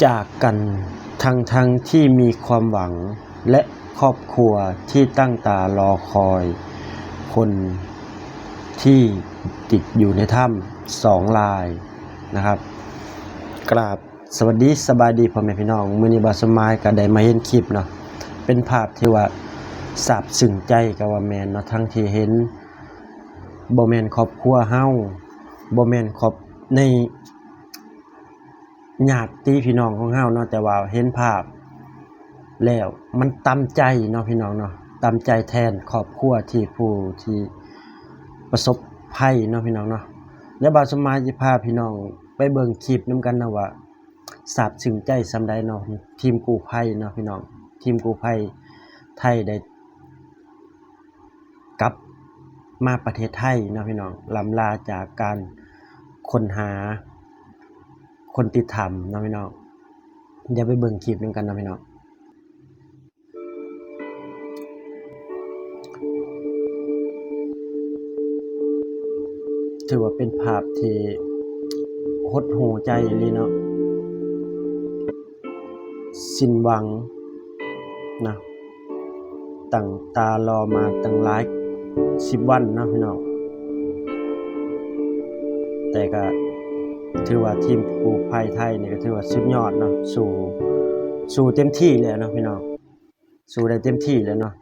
ຈາກກັນທັງໆທີ່ມີຄວາມຫວັງ ແລະ ຄອບຄົວທີ່ຕັ້ງຕາລໍຄອຍ ຄົນທີ່ຕິດຢູ່ໃນຖ້ຳສອງລາຍນະຄັບ. ກາບສະຫວັດດີສະບາຍດີພໍ່ແມ່ພີ່ນ້ອງ, ມື້ນີ້ບ່າວສົມໝາຍກໍໄດ້ມາເຫັນຄລິບເນາະ, ເປັນພາບທີ່ວ່າຊາບຊຶ້ງໃຈກໍວ່າແມ່ນເນາະ, ທັງທີ່ເຫັນບໍ່ແມ່ນຄອບຄົວເຮົາ, ບໍ່ແມ່ນຄອບ ໃນ ຍາດຕິພີ່ນ້ອງຂອງເຮົາເນາະ, ແຕ່ວ່າເຫັນພາບແລ້ວມັນຕຳໃຈເນາະພີ່ນ້ອງເນາະ, ຕຳໃຈແທນຄອບຄົວທີ່ ຜູ້ທີ່ປະສົບໄພເນາະພີ່ນ້ອງເນາະ. ແລ້ວບ່າວສົມໝາຍຊິພາພີ່ນ້ອງໄປເບິ່ງຄລິບນຳກັນເນາະວ່າ ຊາບຊຶ້ງໃຈສ່ຳໃດເນາະ, ທີມກູ້ໄພເນາະພີ່ນ້ອງ, ທີມກູ້ໄພໄທໄດ້ ກັບມາປະເທດໄທເນາະພີ່ນ້ອງ, ລ່ຳລາຈາກການຄົ້ນຫາຄົນຕິດຖ້ຳເນາະພີ່ນ້ອງ. ດຽວໄປເບິ່ງຄລິບນຳກັນເນາະພີ່ນ້ອງ. ຖືວ່າເປັນພາບທີ່ຫົດຫູ່ໃຈອີ່ຫຼີເນາະ. ສິ້ນຫວັງນະ, ຕັ້ງຕາລໍມາຕັ້ງຫຼາຍສິບວັນເນາະພີ່ນ້ອງ, ແຕ່ກະຖືວ່າທີມກູ້ໄພໄທນີ້ກະຖືວ່າສຸດຍອດເນາະ, ສູ້ ສູ້ເຕັມທີ່ແລ້ວເນາະພີ່ນ້ອງ, ສູ້ໄດ້ເຕັມທີ່ແລ້ວເນາະ.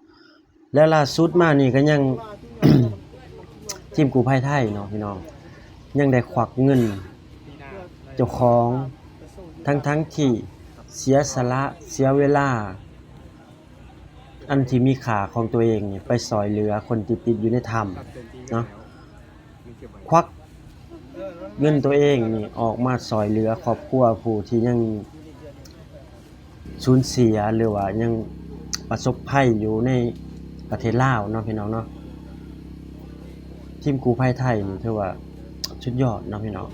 ແລະລ່າສຸດມານີ້ກໍຍັງ ທີມກູ້ໄພໄທເນາະພີ່ນ້ອງ ຍັງໄດ້ຄວັກເງິນເຈົ້າຂອງ ທັງໆທີ່ເສຍສະຫຼະເສຍເວລາ ອັນທີ່ມີຄ່າຂອງຕົວເອງນີ້ໄປຊ່ອຍເຫຼືອຄົນທີ່ຕິດຢູ່ໃນຖ້ຳເນາະ. ຄວັກເງິນຕົວເອງນີ້ອອກມາຊ່ອຍເຫຼືອຄອບຄົວຜູ້ທີ່ຍັງສູນເສຍ ຫຼືວ່າຍັງປະສົບໄພຢູ່ໃນປະເທດລາວເນາະພີ່ນ້ອງເນາະ. ທີມກູ້ໄພໄທນີ້ຖືວ່າສຸດຍອດເນາະພີ່ນ້ອງ.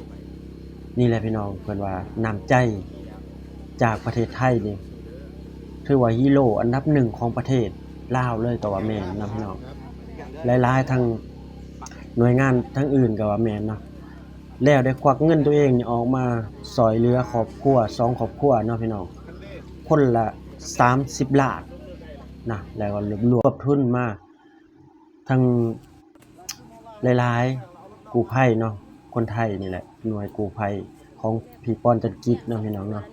ນີ້ແຫຼະພີ່ນ້ອງ ເພິ່ນວ່ານ້ຳໃຈຈາກປະເທດໄທນີ້ ຖືວ່າຮີໂຣອັນດັບໜຶ່ງຂອງປະເທດລາວເລີຍກໍວ່າແມ່ນເນາະພີ່ນ້ອງ, ຫຼາຍໆທັງໜ່ວຍງານທາງອື່ນກໍວ່າແມ່ນເນາະ. ແລ້ວໄດ້ຄວັກເງິນຕົວເອງນີ້ອອກມາຊ່ອຍເຫຼືອຄອບຄົວສອງຄອບຄົວເນາະພີ່ນ້ອງ, ຄົນລະສາມສິບລ້ານນະ, ແລ້ວກໍລວບ ລວບທຶນມາທັງ ຫຼາຍໆ ກູ້ໄພເນາະ, ຄົນໄທນີ້ແຫຼະ ໜ່ວຍກູ້ໄພຂອງພີ່ປອນຈັນກິດເນາະພີ່ນ້ອງເນາະ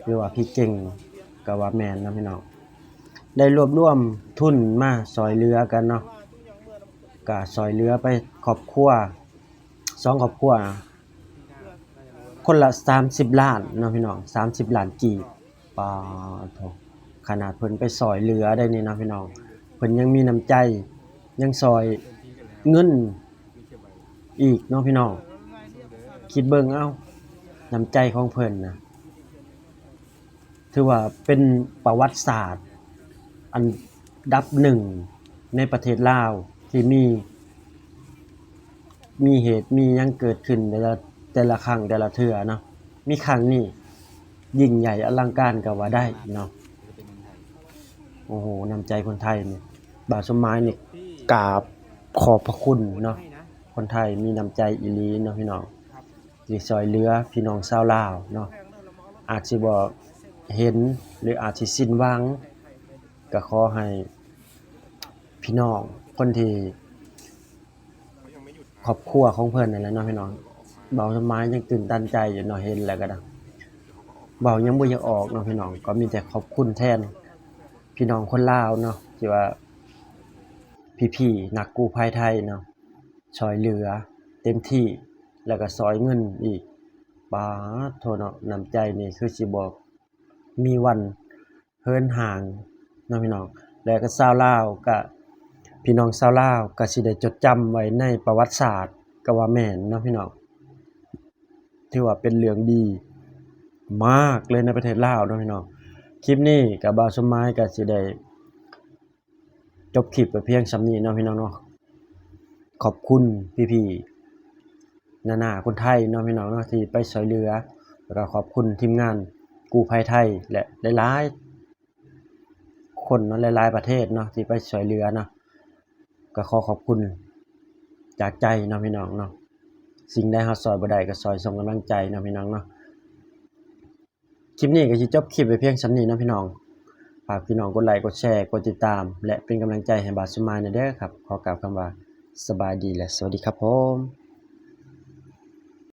ຫຼືວ່າພີ່ເກັ່ງກໍວ່າແມ່ນເນາະພີ່ນ້ອງ, ໄດ້ລວບລວມທຶນມາຊ່ອຍເຫຼືອກັນເນາະ, ກໍຊ່ອຍເຫຼືອໄປຄອບຄົວ ສອງຄອບຄົວ ຄົນລະສາມສິບລ້ານເນາະພີ່ນ້ອງ, ສາມສິບລ້ານກີບ. ປາໂທ້ ຂະໜາດເພິ່ນໄປຊ່ອຍເຫຼືອໄດ້ນີ້ເນາະພີ່ນ້ອງ, ເພິ່ນຍັງມີນ້ຳໃຈ ຍັງຊ່ອຍເງິນອີກເນາະພີ່ນ້ອງ. ຄິດເບິ່ງເອົາ ນ້ຳໃຈຂອງເພິ່ນນະ ຖືວ່າເປັນປະຫວັດສາດອັນດັບໜຶ່ງໃນປະເທດລາວ ທີ່ມີ ມີເຫດມີຫຍັງເກີດຂຶ້ນແຕ່ລະ ແຕ່ລະຄັ້ງແຕ່ລະເທື່ອເນາະ, ມີຄັ້ງນີ້ຍິ່ງໃຫຍ່ອະລັງການກໍວ່າໄດ້ເນາະ. ໂອ້ໂຫ ນ້ຳໃຈຄົນໄທນີ້ ບ່າວສົມໝາຍນີ້ກາບຂອບພະຄຸນເນາະ, ຄົນໄທມີນ້ຳໃຈອີ່ຫຼີເນາະພີ່ນ້ອງ ທີ່ຊ່ອຍເຫຼືອພີ່ນ້ອງຊາວລາວເນາະ. ອາດຊິບໍ່ເຫັນ ຫຼື ອາດຊິສິ້ນຫວັງ ກໍຂໍໃຫ້ພີ່ນ້ອງຄົນທີ່ ຄອບຄົວຂອງເພິ່ນນັ້ນແຫຼະເນາະພີ່ນ້ອງ. ບ່າວສົມໝາຍຍັງຕື່ນຕັນໃຈຢູ່ເນາະ ເຫັນແລ້ວກໍໄດ້ ເວົ້າຍັງບໍ່ຢາກອອກເນາະພີ່ນ້ອງ, ກໍມີແຕ່ຂອບຄຸນແທນພີ່ນ້ອງຄົນລາວເນາະ ທີ່ວ່າ ພີ່ໆ ນັກກູ້ໄພໄທເນາະ ຊ່ອຍເຫຼືອເຕັມທີ່ ແລ້ວກໍຊ່ອຍເງິນອີກ. ປາດໂທ້ເນາະ ນ້ຳໃຈນີ້ຄືຊິບໍ່ມີວັນເຫີນຫ່າງເນາະພີ່ນ້ອງ. ແລ້ວກໍຊາວລາວ ກະ ພີ່ນ້ອງຊາວລາວກໍຊິໄດ້ຈົດຈຳໄວ້ໃນປະຫວັດສາດກໍວ່າແມ່ນເນາະພີ່ນ້ອງ, ຖືວ່າເປັນເລື່ອງດີມາກເລີຍໃນປະເທດລາວເນາະພີ່ນ້ອງ. ຄລິບນີ້ກໍບ່າວສົມໝາຍກໍຊິໄດ້ ຈົບຄລິບໄປພຽງສ່ຳນີ້ເນາະພີ່ນ້ອງເນາະ. ຂອບຄຸນພີ່ໆ ນ້າໆ ຄົນໄທເນາະພີ່ນ້ອງເນາະ ທີ່ໄປຊ່ອຍເຫຼືອ, ແລ້ວກໍຂອບຄຸນທີມງານກູ້ໄພໄທ ແລະ ຫຼາຍໆ ຄົນເນາະ ຫຼາຍໆ ປະເທດເນາະ ທີ່ໄປຊ່ອຍເຫຼືອເນາະ. ກໍຂໍຂອບຄຸນຈາກໃຈເນາະພີ່ນ້ອງເນາະ, ສິ່ງໃດເຮົາຊ່ອຍບໍ່ໄດ້ກໍຊ່ອຍສົ່ງກຳລັງໃຈເນາະພີ່ນ້ອງເນາະ. ຄລິບນີ້ກໍຊິຈົບຄລິບໄວ້ພຽງສ່ຳນີ້ເນາະພີ່ນ້ອງ. ຝາກພີ່ນ້ອງກົດໄລ ກົດແຊ ກົດຕິດຕາມ ແລະ ເປັນກຳລັງໃຈໃຫ້ບ່າວສະໝາຍແດ່ເດີຄັບ. ຂໍກ່າວຄຳວ່າ ສະບາຍດີ ແລະ ສະຫວັດດີຄັບຜົມ.